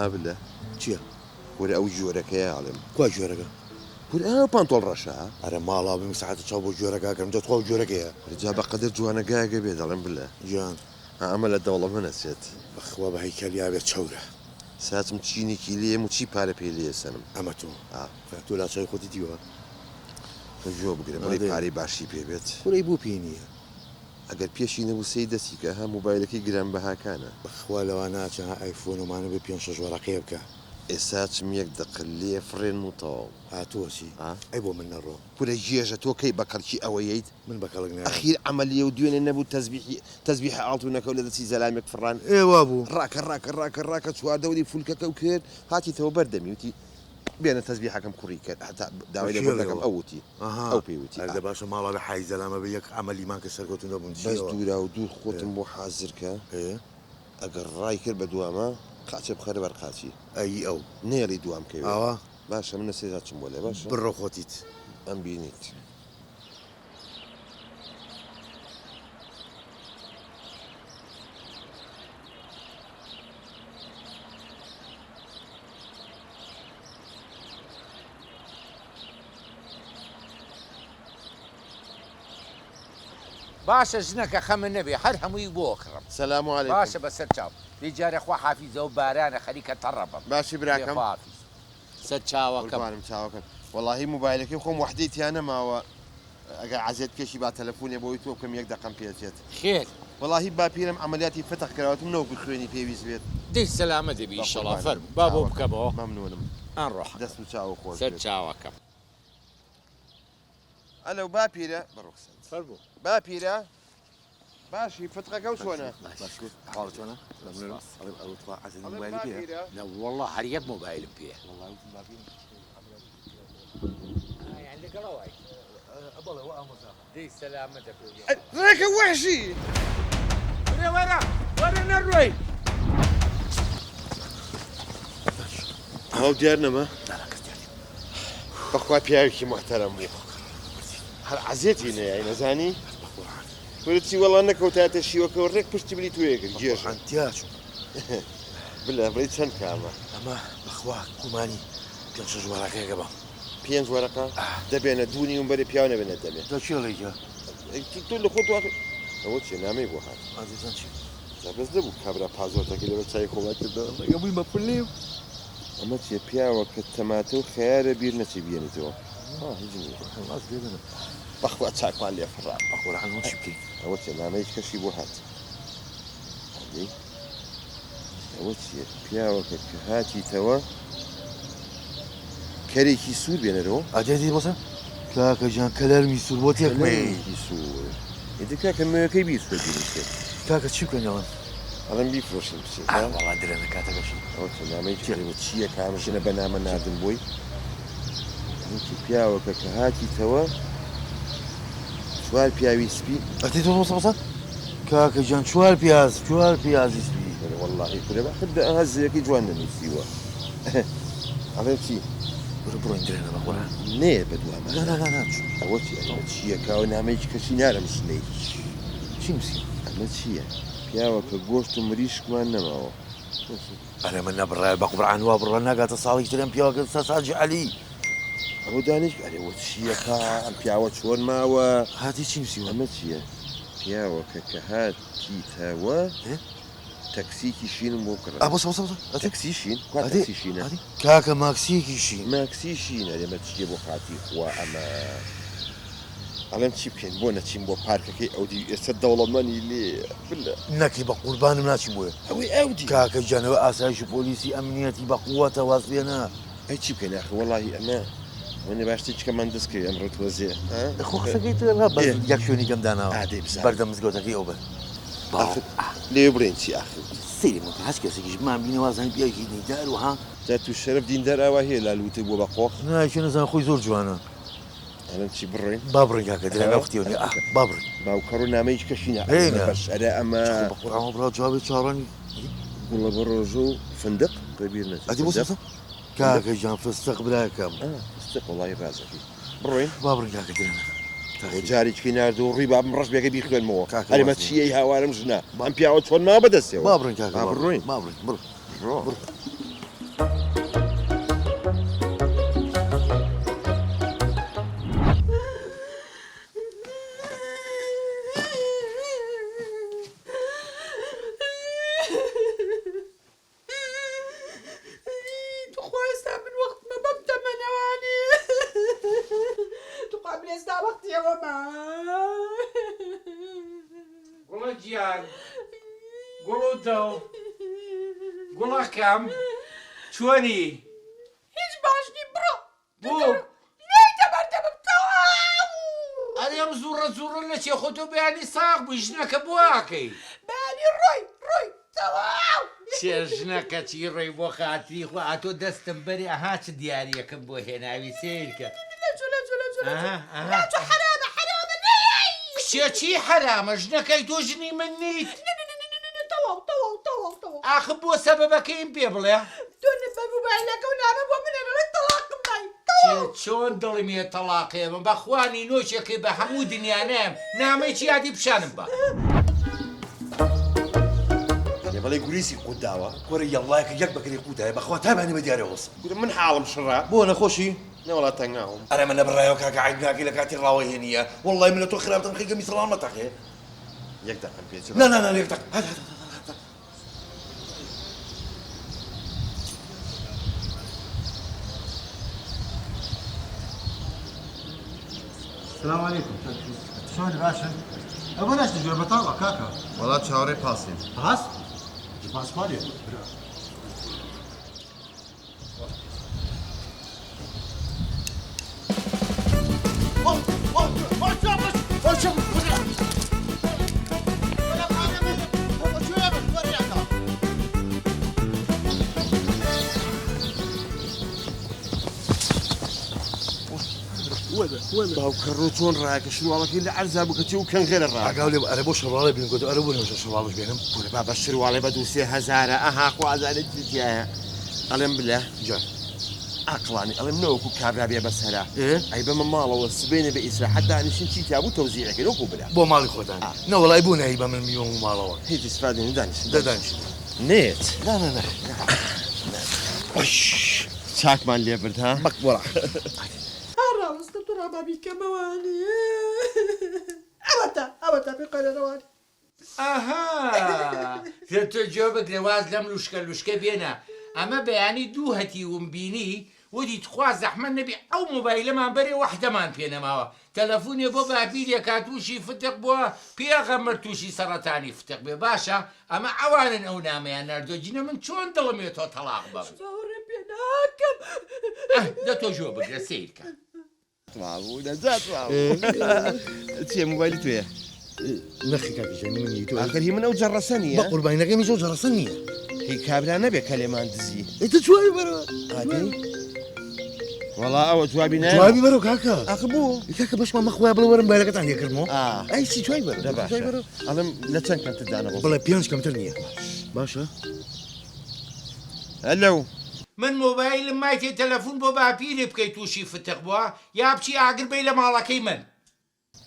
ها بلە. چیە؟ کورە ئەو گوێرەکەیە ئەڵێم. کوا گوێرەکە؟ کورە ئەو پانتۆڵ ڕەشە. ئەرێ ماڵا بم سەعاتە چاو بۆ گوێرەکە ئەکەم جا تخوا ئەو گوێرەکەیە. کورە جا بەقەدەر جوانە گایەکە بێ دەڵێم بلە. گیان. ها ئەمە لە دەوڵەمەن ئەچێت. بەخوا بە هەیکەلیا بێ چەورە. ساچم چینێکی لێیەم و چی پارە پێ لێ ئەسەنم. ئەمە تۆ. ئا. تۆ لاچاوی خۆتی دیوە؟ تۆ گوێ بگرە بڵێی پارەی باشی پێ بێت. کورەی بۆ پێی نییە؟ ئەگەر پێشی نەبوو سەی دەستی کە ها موبایلەکەی گران بەهاکانە. بەخوا لەوە ناچێ ها ئایفۆن و مانە بێ پێنج شەش وەرەقەیە بکا. ئێستا چم یەک دەقە لێ فڕێنم و تەواو. ها تۆ چی؟ ئەی بۆ من نەڕۆ؟ کورە گێژە تۆ کەی بە کەڵکی ئەوە یەیت؟ من بە کەڵک نایەم. ئەخیر عەمەلیە و دوێنێ نەبوو تەزبیحی تەزبیحە ئاڵتونەکەو لە دەستی زەلامێک فڕان. ئێ وابوو. ڕاکە ڕاکە ڕاکە ڕاکە چواردەوری فولکەکەو کرد هاتیتەوە بەر دەمی وتی بێنە تەزبیحەکەم کوڕی کەر هەتا داوای لێبوردن دەکەم ئەو وتی ئەو پێی وتی ئا. باشە ماڵا بێ حای زەلامە بێ یەک عەمەلیمان کە سەرکەوتوو نەبوون چیەوە. بەس دووراو دوور خۆتم بۆ حازر کە ئەگەر ڕای کرد بە دواما قاچێ بخەرە بەر قاچی. ئەی ئەو. نەیەڵی دوام کەوێ. ئاوا. باشە من ئەسێ ئەچم بۆ لێ باشە. بڕۆ خۆتیت. ئەم بینیت. باشە ژنەکە خەمت نەبێ هەر هەمووی بۆ ئەکڕم. سلام علیکم. باشە بەسەر چاو. دەی جارێ خوا حافیز ئەوە بارانە خەریکە تەڕە بم. باشی دەی براکەم. خوا حافیز. سەر چاوەکەم. قوربانم چاوەکەم. وەڵاهی موبایلەکەی خۆم وەحدەی تیا نەماوە ئەگەر عەزێت بکێشی با تەلەفونێ بۆی تۆ بکەم یەک دەقەم پێ ئەچێت. خێر. وەڵاهی باپیرم عەمەلیاتی فتق کراوەتم نەوەکو خوێنی پێویست بێت. دەی سەلامەت دەبی ئیشەڵا. بەقوربانم فەرموو با بۆ چاوەکەم. بکەمەوە. مەمنونم. ئان ڕۆحەکەم. دەست و چاوو خۆش سەر بێت. چاوەکەم. ئەلەو باپیرە بە ڕوخسەت. فەرموو. باپیرە باشی فتقەکەو چۆنە؟ باش حاڵت چۆنە؟ سپاس. ئەڵێم ئەوە تخوا عەزیز ئەڵێم مۆبایلی پێیە؟ باپیرە. نە وەڵا هەر یەک مۆبایلم پێیە. وەڵای وتم باپیرم یانی لەگەڵ ئەوای؟ بەڵێ وە ئامۆزامە. دەی سەلامەت دەبی. ڕێکە وەحشی. کورە وەرە وەرە نەڕۆی. تەواو دیار نەما؟ نا نا کەس دیار نیە. بەخوا پیاوێکی موحتەرەم بوو. هەر عەزێتی نەیای نەزانی؟ بەقورعان. کورە چی وەڵا نەکەوتایەتە شیوەکەوە ڕێک پشتی ملی تۆیە کرد گێژە. بەقورعان تیا چووم. بلە بڵێی چەند کامە؟ ئەمە بەخوا گومانی پێنج شەش وەرەقەیەکە بەم. پێنج وەرەقە؟ دەبێنە دوو نیوم بەرێ پیاو نەبێنە دەمێ. جا کێ ئەڵێ گیا؟ تۆ لە خۆت وا ئەوە چیە نامەی بۆ هات. ئازیزان چی؟ جا بەس نەبوو کابرا پازۆرتەکەی لەبەر چاوی خۆمان کردەوە. ڕێگە بووی مە پلێ. ئەمە چیە پیاوە کە تەماتە و خەیارە بیر نەچێ بیێنیتەوە. ها هیچ نییە. ڕاست لێ دەنم. بەخوا چاکمان لێ فڕا. بەقورعان ئەوە چی بکەین؟ ئەوە چیە نامەی کەشی بۆ هات. ئەدی ئەوە چیە پیاوەکە کە هاتیتەوە کەرێکی سوور بێنەرەوە. ئەدی ئەدی بۆسە کاکە گیان کەلەرمی سوور بۆ تێکمەیەی. کەلەرمێکی سوور ئیتر کاکە مەوێکەی بیر چووە بینووسێت. کاکە چی بکەین ئەڵێم. ئەڵێم بیفرۆشین بچین ئا وەڵا درەنگە کاتەکەشی. ئەوە چیە نامەی چیە؟ کەرێ چییە کام ژنە بە نامە ناردن بۆی وتی پیاوەکە کە هاتیتەوە چوار پیاوی سپی. ئەتێ تۆ بۆسە بۆسە کاکە گیان چوار پیاز چوار پیازی سپی. کورە وەڵاهی کورە ئاخر دە ئەها زێیەکەی جوان نەنووسیوە ئەڵێم چی؟ کورە بڕۆین درەنگە بەقورعان. نەیە بە دوامان. نا نا نا نا ئەوە چیە ئەمە چییە کاوە نامەیەکی کەسی نارم ژنەی. چی نووسیوە؟ ئەمە چییە پیاوەکە گۆشت و مریشکمان نەماوە. ئەرێ من نەبڕایە بەقورعان وا بڕوا ناگاتە ساڵێکی تر ئەم پیاوە کە ساجی عەلی. ئەوە دانیش ئەرێ وە چییە کا ئەم پیاوە چۆن ماوە؟ هاتی چی نووسیوە؟ ئەمە چییە پیاوەکە کە هاتیتەوە تەکسیکی شینم بۆ بکڕە. ئا بۆسە بۆسە بۆسە تەکسی شین؟ کوا تەکسی شینە؟ کاکە ماکسیەکی شین. ماکسی شین ئەرێ مە چییە بۆ خاتری خوا ئەمە. ئەڵێم چی بکەین بۆ نەچین بۆ پارکەکەی ئەودیو ئێستا دەوڵەمەنی لێیە بلە. نەکەی بە قوربانم ناچین بۆیە. ئەوەی ئەودیو. کاکە گیان ئەوە ئاسایش و پۆلیسی ئەمنیەتی بە قوەتە واز لێنە. ئەی چی بکەین ئاخر وەڵاهی ئەمە ئەوەنە باشتر چکەمان دەست کەوێ ئەمڕۆ تۆزێ ها. خۆ قسەکەی تۆ ڕا بەس یەک شوێنی کەم داناوە ئا دەی بزانم. بەردەم مزگەوتەکەی ئەوبەر. ئاخر لەوێ بڵێین چی ئاخر. سەیری من کە هەچ کەسێکیش بمان بینێ وازانی پیاوێکی دیندار و ها. جا تو شەرەف دیندار ئاوا هەیە لا لوتت بووە بە قۆخ. نا کێ نەزانم خۆی زۆر جوانە. ئەڵێم چی بڕۆین؟ با بڕۆین کاکە درەنگە وەختی ئەو نیە ئاه با بڕۆین. باوکەڕۆ نامەی هیچ کەشی نا هەیە ئەمە نا. بەشەرە ئەمە. چ خۆ بە قورعان وە بڕا جوابێ چاوەڕوانی. گوڵە بەڕۆژە و فندق تۆ بیر نەچێ ئەدی بۆ فندق. سەسە کاکە گیان فستق براکەم. ئا فستق وەڵاهی ڕازەکەی بڕۆین؟ با بڕۆین کاکە درەنگە خۆ تاخیر. جارێکی ناردووە ڕووی بابم ڕەش بێگە بیخوێنمەوە کاکە ئەرێ مە واز لێ. چییەی هاوارم ژنە ئەم پیاوە چۆن ماوە بەدەستیەوە با بڕۆین کاکە با با بڕۆین بڕۆین با بڕۆین بڕۆ بڕۆ. بڕۆ. توخوا ئێستا من وەختمە بەم تەمەنەوانی توخوا من ئێستا وەختی ئەوەمە. گوڵە گیان گوڵ و دڵ گوڵەکەم چۆنی؟ هیچ باش نیم بڕۆ بۆ؟ نێیتە بەردەمم تەواو. ئەرێ ئەم زوڕە زوڕە لە چیە خۆ تۆ بەیانی ساغ بووی ژنەکە بۆ ئاکەی؟ بەیانی ڕۆی ڕۆی تەواو. چێ ژنەکە چی ڕۆی بۆ خاتری خوا ئەتۆ دەستم بەرێ ئەها چ دیاریەکم بۆ هێناوی سەیرکە. لەچۆ لەچۆ لەچۆ لەچۆ ئەها ئەها. لەچۆ حەرامە حەرامە نەیەی. کچێ چی حەرامە ژنەکەی تۆ ژنی من نیت. نە تەواو تەواو تەواو تەواو. ئاخ بۆ سەبەبەکەیم پێ بڵێ. تۆ نە بە موبایلەکە و نامە بۆ من ئەڵێ تەڵاقم دای چێ تەواو. چۆن دڵم یە تەڵاقێ بم بەخوا نینۆکێکەی بە هەموو دنیا نایەم نامەی چی هاتی پیشانم بە. ئەرێ بەڵێ گوریسی قوت داوە. کورە یەڵڵایەکە یەک بەکەری قوتایە بەخوا تا بەیانی بە دیارێ وەسم. کورە من حاڵم شڕە. بۆ نەخۆشی؟ نەوەڵا تەنگاوم. ئەرێ من نەبڕایەوە کاکە عەیب ناکەی لە کاتی ڕاوە هێنیە وەڵڵای من لە تۆ خراپترم خەریکە میسەڵان مەتەقێ. یەک دەقەم پێ چ نا نا نا یەک دەق هات هات هات هات. سلام علیکم چۆنی باشن ئەوە ناشتی جوێ بەتاڵە کاکە وەڵا چاوەڕێی پاسین. پاس؟ پاس کوالێ برا. باوکە ڕۆ چۆن ڕاکە شرواڵەکەی لە عەرزا بوو کەچی و کەنغێرە ڕا ئاگاو لێ ئەرێ بۆ شەرواڵێ بینم گوتم ئەرێ بۆ نەوشە شەرواڵش بێنم کورە بابە شرواڵێ بە دوو سێ هەزارە ئەها خوا ئەزانێ چی تیایە ئەڵێم بلە جا عەقڵانی ئەڵێم نەوەکو کابرا بێ بەسەرا ئێ ئەی بەمە ماڵەوە سبەینێ بە ئیسراحەت دانیشین چی تیا بوو تەوزیعەکەین وەکو برا بۆ ماڵی خۆتان نەوەڵای بۆ نایی بە من بیبەم و ماڵەوە هیچ ئیسفادە نیە دانیشن دە دانیشن نێت نا نا نا چاکمان لێ برد ها بەک وەڵا ها ڕاوەستە تۆ ڕابا بیکەمەوانی ئەوەتا ئەوەتا بیقەرەرەوانی. ئەها تۆ گوێ بگرە واز لەم لوشکە لوشکە بێنە ئەمە بەیانی دوو هەتیوم بینی وتی تخوا زەحمەت نەبی ئەو مۆبایلەمان بەرێ وەحدەمان پێ نەماوە تەلەفونێ بۆ باپیرێ کا توشی فتق بوە پێغەمبەر توشی سەڕەتانی فتق بێ باشە ئەمە ئەوانن ئەو نامەیان ناردوە جنە من چۆن دڵم یە تۆ تەڵاق بەم. باوەڕێ پێ ناکەم. ئەه دە تۆ گوێ بگرە سەیرکە. تەواو نەجات تەواو چیە مۆبایلی توێ؟ نەخی کاکە جان من نی تۆ ئاخر هی من ئەو جەڕەسە نییە بە قوربانی نەکەم هیچ ئەو جەڕەسە نییە هی کابرا نەبێ کە لێمان دزی ئێ تۆ جوابی بەرەوە ئادەی وەڵا ئەوە جوابی نایەم جوابی بەرەوە کاکە ئاخر بۆ ئێ کاکە بەشمان مەخوایە بڵێ وەرم بایلەکەتان لێ کردمەوە ئا ئەی چی جوابی بەرەوە دە باشە جوابی بەرەوە ئەڵێم لە چەند کەمتر دانەبەزم بڵێ پێنج کەمتر نییە باشە ئەلەو من مۆبایلم مایتێ تەلەفون بۆ باپیرێ بکەی توشی فتق بوە یا بچی ئاگر بەی لە ماڵەکەی من.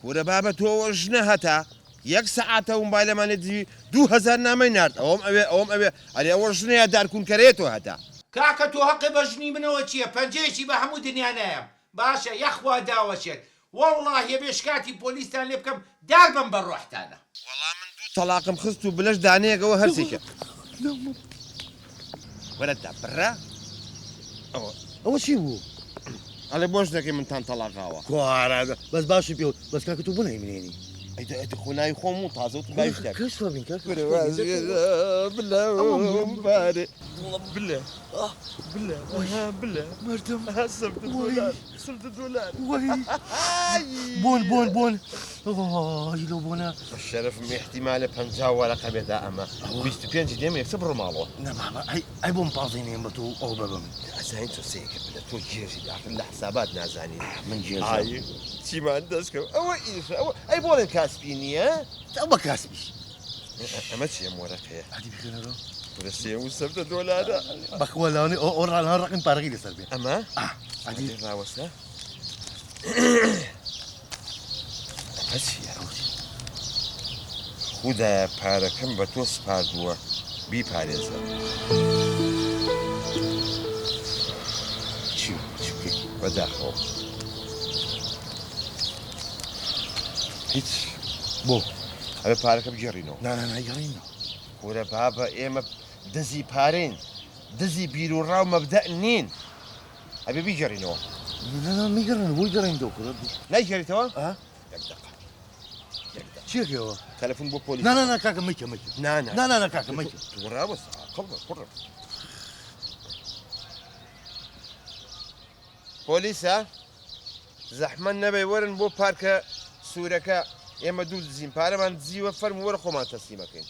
کورە بابە تۆ ئەوە ژنە هەتا یەک سەعاتە مبایلەمان لێ دزی 2000 نامەی نارد ئەوەم ئەوێ ئەوەم ئەوێ ئەرێ ئەوە ژنە یا دارکونکەرەیە تۆ هەتا. کاکە تۆ هەقت بە ژنی منەوە چیە پەنجەیەکی بە هەموو دنیا نایەم باشە یەخوا داوەشێت وەڵڵاهی ئەبێ شکاتی پۆلیستان لێ بکەم دار بەم بە ڕۆحتانا. وەڵا من دوو تەڵاقم خست و بلەش دانەیەکەوە هەرسێکە. وەرە دە بڕە ئەوە. ئەوە چی بوو؟ ئەڵێ بۆ ژنەکەی منتان تەڵاقاوە. کوارە بەس باشی پێ وت بەس کاکە تۆ بۆ ناوی منێنی؟ ئەی دە ئەی خۆ ناوی خۆم و تازە وتم باوی شتێک. کەس وابین کاکە. کورە واز بلە بارێ بلە بلە بلە مردم سەبت دۆلار سەبت دۆلار وەی بۆن بۆن بۆن وای لەو بۆنە. شەرەفم ئیحتیمالە 50 وەرەقە بێ دا ئەمە 25 دێم یەکسەر بڕۆ ماڵەوە. نا بابە ئەی ئەی بۆم پازدەی نەیەم بە تۆ و ئەوە بە بە من. ئەزانی تۆ سەیرکە بلە تۆ گێژی ئاخر لە حسابات نازانی. من گێژم. ئای چیمان دەست کەوت ئەوە ئیشە ئەوە ئەی بۆڵێن کاسپی نییە؟ ئەو بە کاسپیش. ئەمە چیە ئەم وەرەقەیە؟ ئەدی بخوێنەرەوە. کورە سێ و سەبدە دۆلارە. بەخوا لەوانەیە ئەو ئەو ڕەقم پارەکەی لەسەر بێ. ئەمە؟ ئەدی ئەدی ڕاوەستە. ئەمە چییە؟ خودایە پارەکەم بە تۆ سپاردووە بیپارێزە. بەداخەوە هیچ. بۆ؟ ئەبێ پارەکە بگێڕینەوە. نا نا نایگەڕێینەوە. کورە بابە ئێمە دزی پارەین، دزی بیروڕا و مەبدەء نین. ئەبێ بیگێڕینەوە. نا نا نەیگەڕێنەوە، بۆی گەڕێنیتەوە کورە؟ نایگێڕیتەوە؟ ئا؟ یەک دەقە. یەک دەقە. چی ئەکەیەوە؟ تەلەفون بۆ پۆلیس. نا نا نا کاکە مەیکە مەیکە. نا نا. نا نا نا کاکە مەیکە. تۆ ڕاوەستە ئاقڵ بە کوڕم. پۆلیسە؟ زەحمەت نەبێ وەرن بۆ پارکە سوورەکە ئێمە دوو دزین پارەمان دزیوە فەرموو وەرە خۆمان تەسلیمەکەین.